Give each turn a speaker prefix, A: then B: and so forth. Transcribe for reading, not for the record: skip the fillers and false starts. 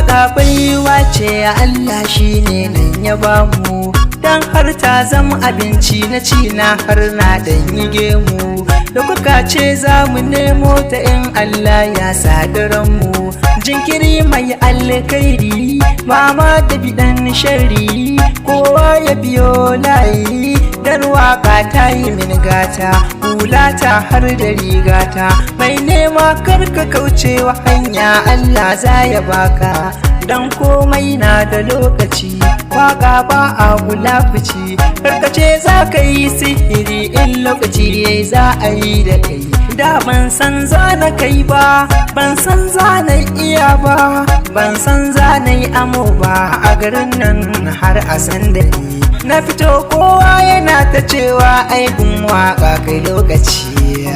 A: Waka baiwa ce, Allah shi ne nan ya bamu. Dan har ta zama abinci na ci na, har na dan yi gemu. Da kuka ce za mu nemo ta in Allah ya mu. Jinkiri mai alkhairi, mama da bidan shari, kowa ya biyo layi. Dan waka ta yi min gata, hulata har da rigata. Mai nema, karka kaucewa hanya, Allah za ya baka. Dan komai na da lokaci, waka ba a gulafuci. Karkace za ka yi sihiri, in lokaci yayi za a yi da kai. Da ban san za na kai ba, ban san za na iya ba, ban san za na yi amo ba a garin nan har a san da ni. Na fito, kowa yana ta cewa aikin waka kai lokaci.